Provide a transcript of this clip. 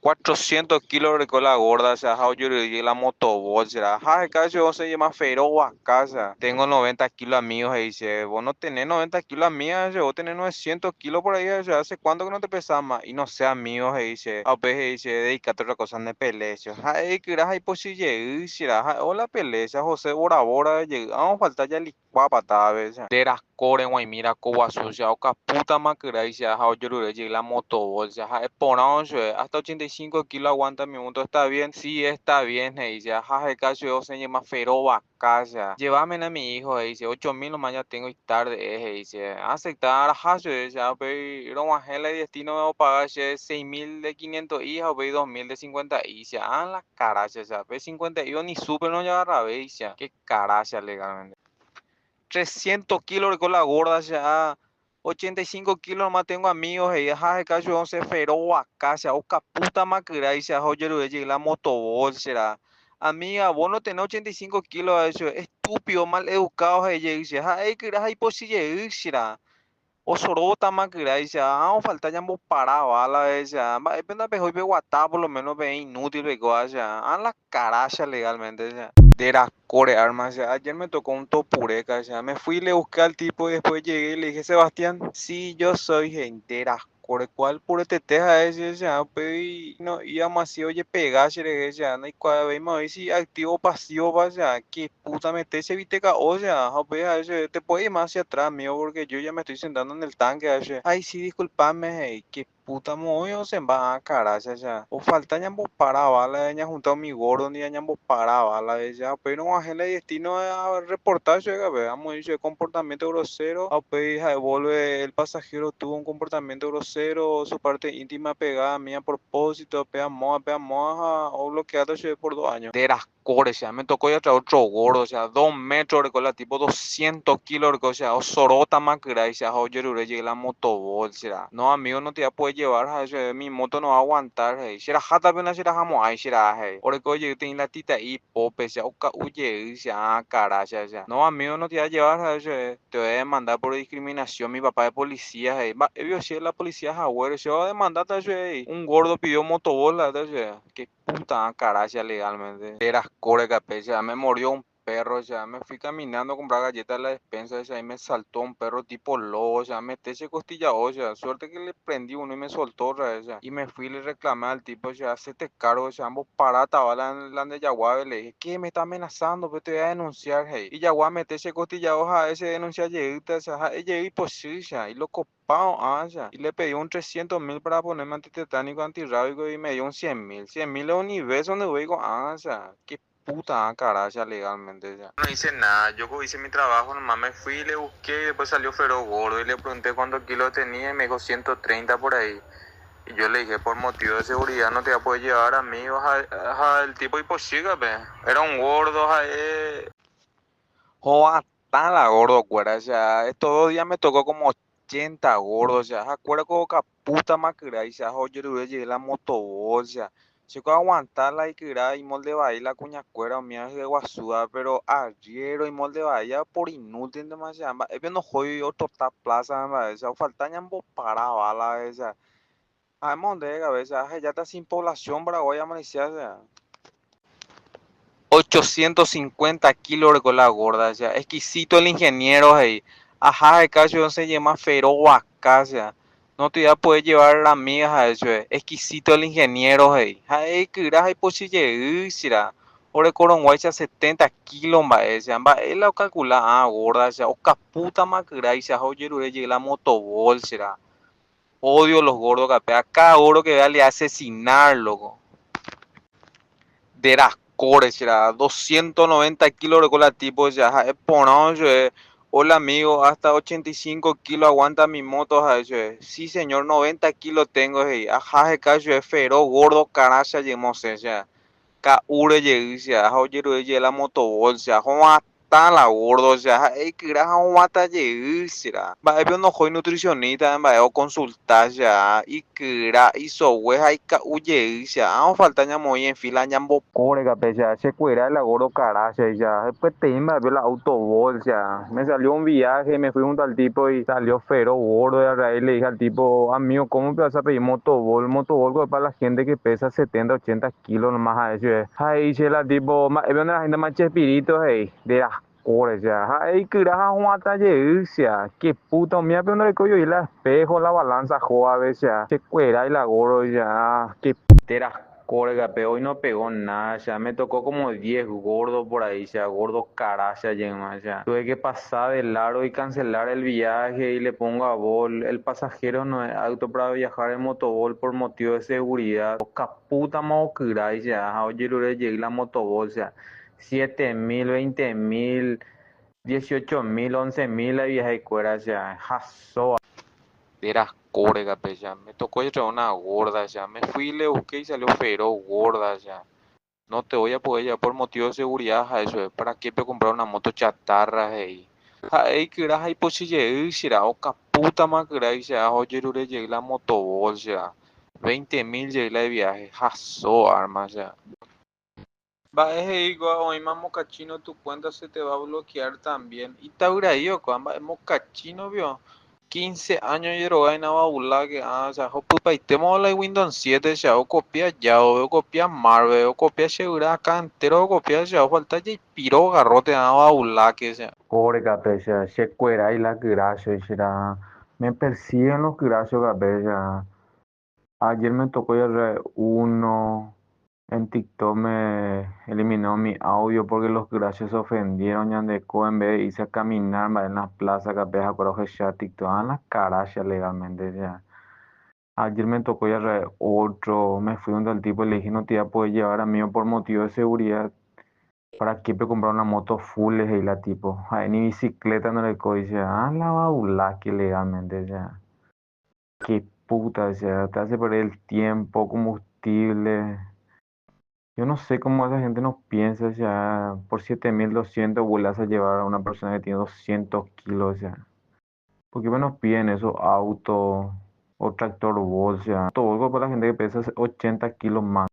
400 kilos reko la gorda, o sea, ha ojerure la motobolsa, ja, casi se llama fero a casa. Tengo 90 kilos amigos, y dice, vos no tenés 90 kilos amigas, vos tenés 900 kilos por ahí, o sea, ¿hace cuánto que no te pesas más? Y no sé, amigos, y dice, a pues, dice, dedícate a otra cosa de pelea. Ay, que ahí pues si hola pelea, José Bora Bora, vamos a faltar ya licuapa, ¿ves? De las core, guay, mira, coba sucia, oca puta macra, y se ha la motobolsa, hasta 85 kilos aguanta mi moto, está bien, sí está bien, dice, ajá, caso yo se llama feroba casa, llévame a mi hijo, dice, 8000 nomás ya tengo y tarde, dice, aceptar, ajá, dice, pero el destino me voy a pagar 6000 de 500 hijas, o 2000 de 50 y ah, la caracha, o sea, 50 yo ni supe no ya agarra, dice, qué caracha legalmente. 300 kilos con la gorda, ya. 85 kilos nomás tengo amigos, y ajá, cacho, 11 fero acá, se oca puta macra, y se oye, la motobolsa. Amiga, vos no tenés 85 kilos, eso, estúpido, mal educado, y dice, ay, que ahí posible, o sorota macra, y se ah, falta ya paraba, la vez, ya, va, penda pejo y guatá, por lo menos ve inútil, ve ya, a la caracha legalmente, ya. De la core armas, ya, ayer me tocó un topureca, ya, me fui y le busqué al tipo y después llegué y le dije, Sebastián, sí, yo soy gente de core, ¿cuál puro te teja ese? Ya, pues, y no, íbamos así, oye, pegarse, le dije, ya, no, y cuál, veimos a ver si activo o pasivo, va, ya, qué puta metese, viste, o sea, pues, a ese, te puedes ir más hacia atrás, mío, porque yo ya me estoy sentando en el tanque, a ese. Ay, sí, disculpame, hey, qué puta moyo se va a caracha, ya. O falta ñambo para bala, ña juntado mi gordo, ni ñambo para bala, ya. Pero no bajé el destino a reportar, llega, veamos, dice, comportamiento grosero, a pues, devuelve, el pasajero tuvo un comportamiento grosero, su parte íntima pegada a mí a propósito, pega moa, o bloqueado por 2 años. De las cores, ya, me tocó ya traer otro gordo, o sea, 2 metros, de tipo 200 kilos, o sea, o sorota más que sea, oye, llegué la motobolsa. No, amigo, no te voy a poder llevar, ja, mi moto no va a aguantar, hey. Si era jata, apenas era jamo, ay, si era, hey. Ore, oye, yo tenía la tita ahí, pope, sea, oca, huye, sea, ah, caracha, sea. No, amigo, no te voy a llevar, ja, te voy a demandar por discriminación, mi papá es policía, hey. Va, yo si es la policía, ja, güey, se va a demandar, hey. Un gordo pidió motobola, ja, qué puta caracha legalmente. Era core, capecha, me murió un perro, o sea, me fui caminando a comprar galletas a la despensa, o sea, y me saltó un perro tipo lobo, o sea, me ese costilla, o sea, suerte que le prendí uno y me soltó otra vez, o sea, y me fui y le reclamé al tipo, o sea, hacete cargo, o sea, ambos parata, va la de Yaguá, le dije, ¿qué me está amenazando? Pues te voy a denunciar, hey, y Yaguá mete ese costilla, hoja, ese denuncia, lleguita, o sea, ella y pues sí, o sea, y lo copao, ah, o sea, y le pedí un 300.000 para ponerme antitetánico, antirrábico, y me dio un 100.000, 100.000 es un nivel donde digo, ah, o sea, qué puta caracha legalmente ya. No hice nada, yo hice mi trabajo, nomás me fui, le busqué y después salió Fero gordo y le pregunté cuántos kilos tenía y me dijo 130 por ahí. Y yo le dije, por motivo de seguridad no te voy a poder llevar, amigo, el tipo hiposiga, pe. Era un gordo, Joa, tan la gordo, cuera, o sea, estos 2 días me tocó como 80 gordos, o sea, acuerda como puta macra, y se oye, llegué la motobolsa. Se puede aguantarla y que y molde bahía la cuña cuera, mía de guasuda, pero ayer y molde bahía por inútil demasiado. Es viendo joyo otro ta plaza, esa falta ñambo para la esa. Ay, monde de cabeza, ya está sin población Paraguay amanecer, o sea. 850 kilos de la gorda, o sea, exquisito el ingeniero ahí. Ajá, de caso se llama Fero acá, o sea. No te voy a poder llevar la amiga a eso, exquisito el ingeniero, hey. Ay, que irás ahí posible, será. Ore coronguay, 70 kilos, va, ese, va, él lo calcula, ah, gorda, o sea, oca puta macra, y se oye, llegué la motobol, será. Odio los gordos, capea, cada gordo que vea le asesinar, loco. De las cores, será, 290 kilos de cola tipo, o sea, es ponado, Hola amigo, hasta 85 kilos aguanta mi moto, eso es. Sí señor, 90 kilos tengo, hey. Ajá, je cacho, es fero, gordo, caracha, yemose, o sea. Ca ure, ye, o sea, oye, oye, la motobolsa, joa, Hatã la gordo, osea, ha'e ikyra ha oguata jey, será. Mba'épe onohói nutricionista mba'e oconsulta, osea, ikyra, isogue ha ika'u jey, osea, ha ofalta ñamoĩ en fila ñambokóre kape, osea, chekuera la gordo kara, osea, peteĩ mba'épe la autobol, osea, me salió un viaje, me fui junto al tipo y salió feroz gordo y a raíz le dije al tipo, amigo, ¿cómo te vas a pedir motobol? Motobol para la gente que pesa 70, 80 kilos nomás a eso. Ha he'i che la tipo, mba'épe la gente más Chespirito he'i, de las core, o sea, ha ikyra ha huata jey, o sea, qué puta, umíape ndorekói oĩ la espejo, la balanza jóave, o sea, chekuerái la gordo, o sea, qué teras core kape, hoy no pegó nada, o sea, me tocó como 10 gordos por ahí, o sea, gordos caracha, o sea, tuve que pasar de largo y cancelar el viaje y le pongo a bol, el pasajero no es apto para viajar en motobol por motivo de seguridad, puta mokyra, sea, ha ojerure jey la motobol, sea, 7000, 20.000, 18.000, 11.000 la viaje-kuéra, sea, hasóva. Deras kóregape, sea, me tocó traer una gorda, sea, me fui, le busqué y salió feroz gorda, sea, no te voy a poder llevar por motivo de seguridad, ha eso es, ¿para qué pe comprar una moto chatarra, hey? Ha'e ikyra ha ipochy jey, será, okaputa makyra, sea, ojerure jey la motobol, sea, 20.000 jey la de viaje, hasóva arma, sea. Mba'e he'i kóva oĩma mocachino tu cuenta se te va a bloquear también. Itavyrai kóva mba'e mocachino pio. 15 años jerogáina baula que ah, o sea, hopypaitéma la Windows 7, o sea, ocopia Java, ocopia Marvel, ocopia Cheura acá entero, ocopia, o sea, falta piro garrote ah, baula que, o sea. Pobre kape, sea, chekuerái la kyrácho, será. Me persiguen los kyrachos, kape, sea. Ayer me tocó ya uno. En TikTok me eliminó mi audio porque los graciosos se ofendieron. Ñandeko en vez de irse a caminar en las plazas, capaz, acuerdo que ya TikTok, a la caracha legalmente, ya. Ayer me tocó ya otro, me fui donde el tipo y le dije no te iba a poder llevar a mí por motivo de seguridad. ¿Para qué me comprar una moto full? Le dije, la tipo, ay, ni bicicleta no le dice, ah, la baula que legalmente, ya. Qué puta, o sea, te hace perder el tiempo, combustible. Yo no sé cómo esa gente no piensa, o sea, por 7200 vuelas a llevar a una persona que tiene 200 kilos, o sea. ¿Por qué menos piden esos autos o tractor o sea, todo para la gente que pesa 80 kilos más?